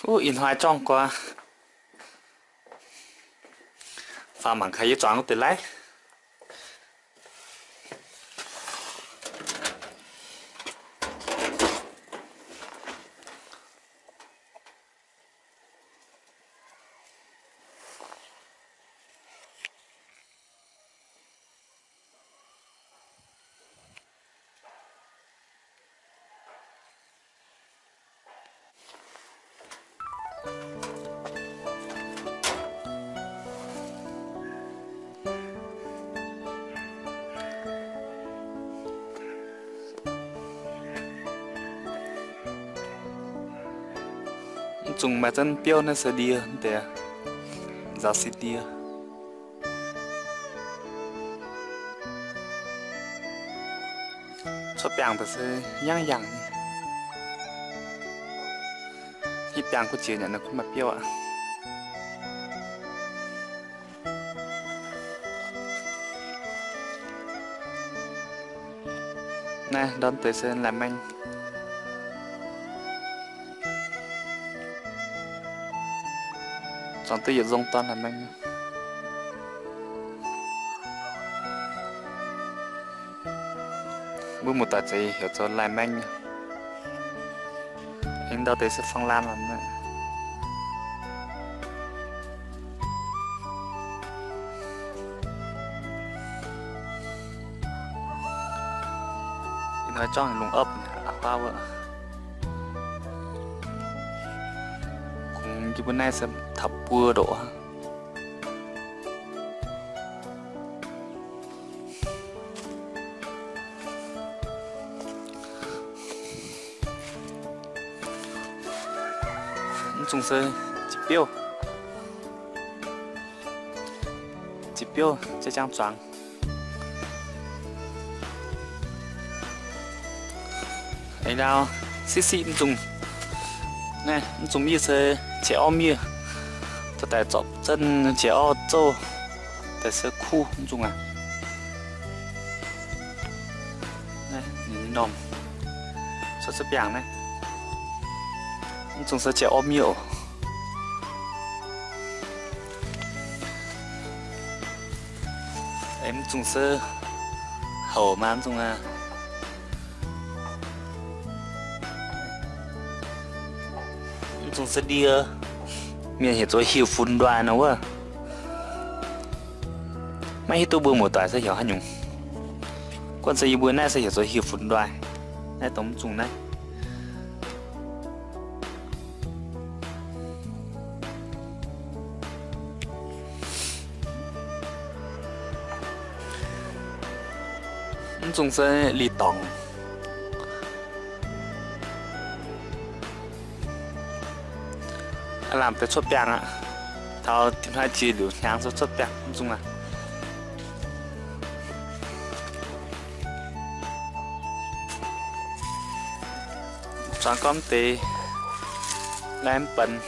Uv, ih hnoi zorng guaax. Faaux mangc gaax yie zuangx wuov deix laiv. Mv zungh maaih zanc biouv naaiv se ndie deix, nzaaux se ndie. Cuotv biangh daaih se yangh yangh nyei. Hitv biangh gu'jiex nyanc naaiv kuv maaih biouv aqv. Naaiv ndorm deix se lai-maeng. Zuangx duqv yietc nzong dorn lai-maeng. Mbuo muoz-doic zeix heuc zoux lai-maeng. Aengx ndau deix se fang laan lorqc. Ih hnoi zorngv lungh opv aqv wuov. Kungx yie mbuo naaiv se taux buo ndoqc. Mv zungh se ziex biouv, ziex biouv za'jangv zuangx. Aengx ndau siqv siqv mv zungh, naaiv mv zungh miev se qiex orv miev, dorh daaih zorpc zunv qiex orv zouv daaih se kuv mv zungh aqv. Naaiv ninh normh cuotv za'biangh naaiv, mv zungh se qiex orv miev oc. Aengx mv zungh se houc maah, mv zungh aqv. Mv zungh se ndie, mienh heuc zoux hieh funx ndoih nor wuov. Maiv hiuv duqv mbuo muoz-doic se heuc haaix nyungc. Guanh se yie mbuo naaiv se heuc zoux hieh funx ndoih. Naaiv dongh mv zungh naaiv. Mv zungh se lih dorngc. Aav lamh deix cuotv biangh aqv. Taux hnoi jiex liuz hnyangx se cuotv biangh mv zungh aqv. Zuangx gorngv deix lai mv benx.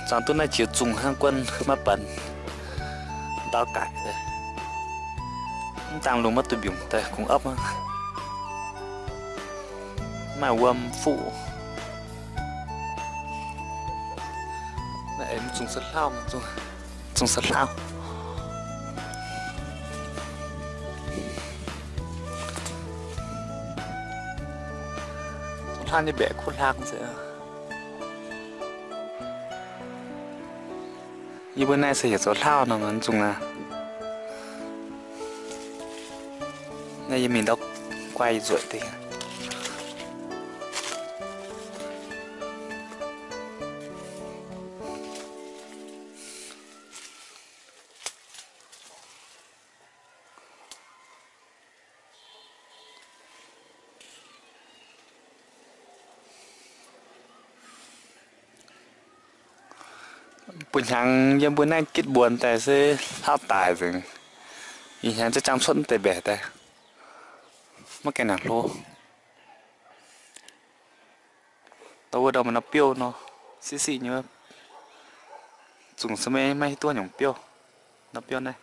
Zuangx duqv naaiv jiex zungh hnangv guanh maiv benx ndau gaic. Mv dangh lungh maiv duih mbiungc daaih kungx opv aqv. Maaih wuom fuqv. Naaiv aengx mv zungh se hlauv, zungh se hlauv. Zungh hlauv nyei mbaeqc kuv hlang se. Yie mbuo naaiv se heuc zoux hlauv nor, mv zungh aqv. Naaiv yie mingh ndau guai nzueic deix. Mbuo hnyangx yiem mbuo naaiv gitv mbuonx daaih se hlauv daic nzengc. Ih hnyangx za'jangv cuotv deix mbaeqc daaih, maiv gaengh nangc hlo. Dongh wuov ndau maaih norm biouv nor, siqv siqv nyei. Zungh se maiv hiuv duqv nyungc biouv. Norm biouv naaiv.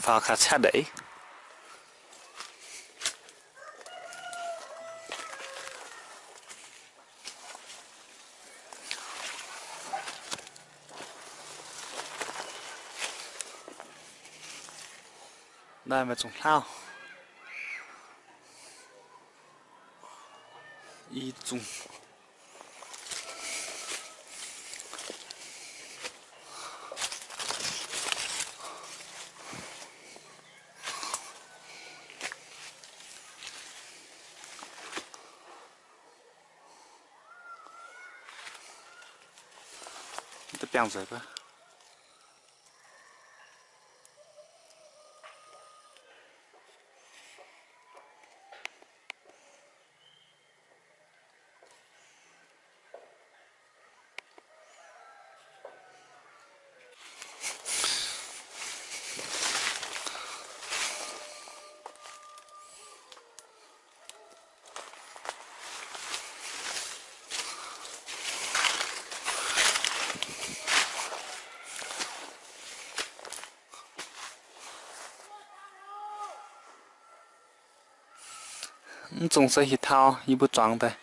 Faaux ga'qaqv deix. Naaiv maaih zungh hlauv. I zungh. Biangh nzueic gaax. Mv zungh se hieh taux yie mbuo zuangx daaih.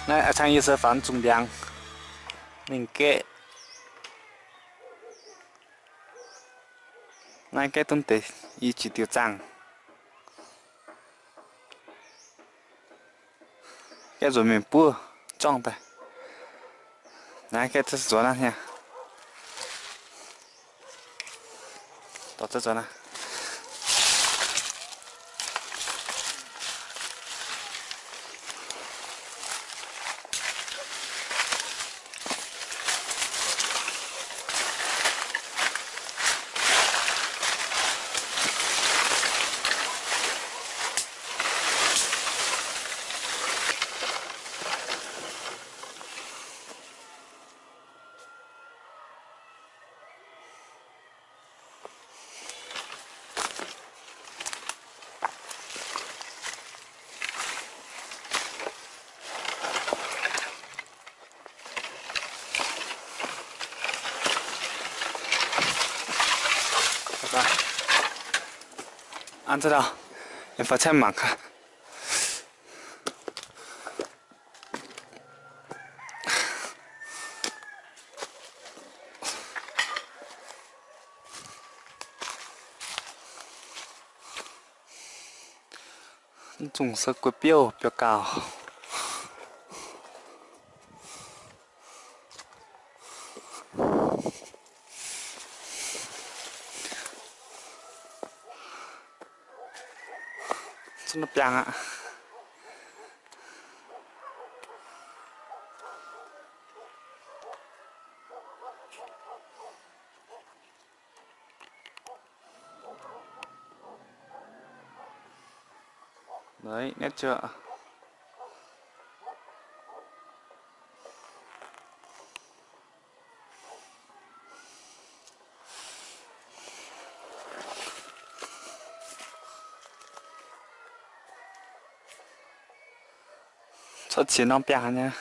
Naaiv a'cang yie se faaux zungh ndiangx mingh gaeqv. Naaiv gaeqv dunv deix i jiex diuh zaangh. Gaeqv nzuonx mingh buov zorngv daaih. Naaiv gaeqv nzuonx naaiv hnyangx. Dorh zunv nzuonx naaiv. An za'dauh, yiem faaux camv mangc gaax. Mv zungh se guei biouv biauv gauh. Zunv biangh aqv. Naetv jienv. Cuotv qiex norm biangh nyei.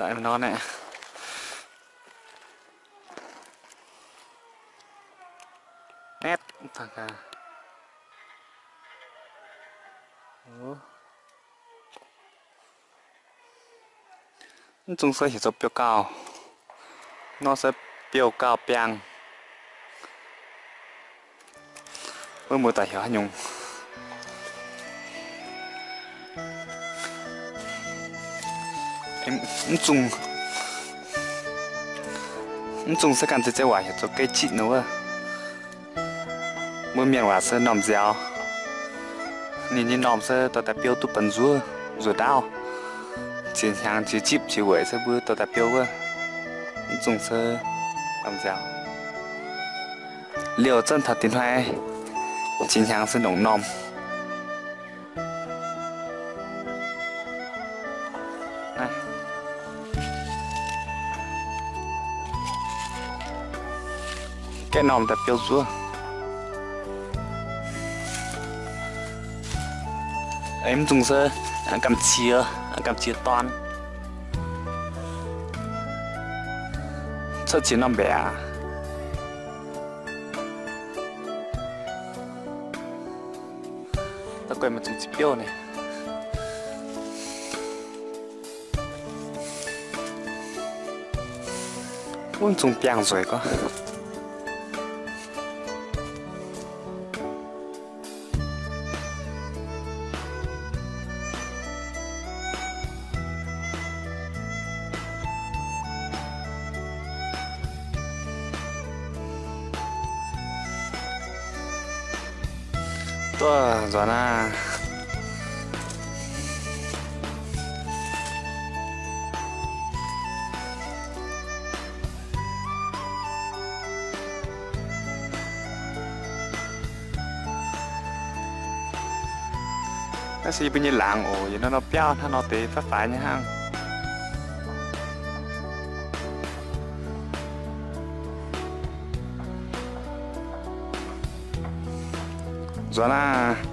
Naaiv nor naaiv. Naetv. Mv zungh se heuc zoux biouv-gauh. Nor se biouv-gauh biangh. Wuov mbuo daaih heuc haaix nyungc. Mv zungh, mv zungh se ganh zeiz-zeiv waac heuc zoux gei-jitv nor wuov. Mbuo mienh waac se normh nziaaux. Ninh nyei normh se dorh daaih biouv duqv banh nzuov, nzuov ndaauv. Ziex hnyangx jiex jipv jiex weic se mbuo dorh daaih biouv wuov. Mv zungh se normh nziaaux. Liouh zanc taux diex hnoi, ziex hnyangx se longc normh. Gaeqv normh daaih biouv zuov. Mv zungh se gamh qiex, gamh qiex dorn. Cuotv qiex normh mbaeqc aqv. Da'guaih maaih zungh ziex biouv naaic. Wuov zungh biangh nzueic gorngv. Duqv nzuonx aqv. Naaiv se yie mbuo nyei laangz oc. Yietc norm norm biauv hnangv nor deix faix faix nyei hnangv. Nzuonx aqv.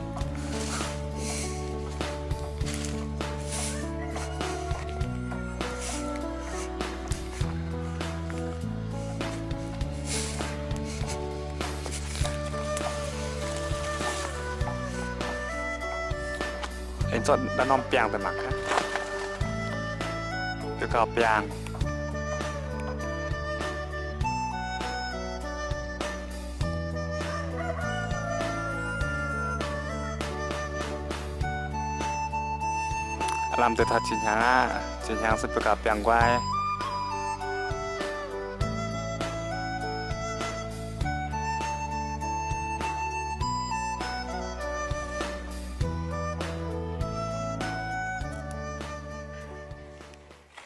Aengx zorqv naaiv norm biangh daaih mangc gaax. Biouv gauh biangh. Lamh deix taux zinh hnyangx aqv. Zinh hnyangx se biouv gauh biangh nqoi.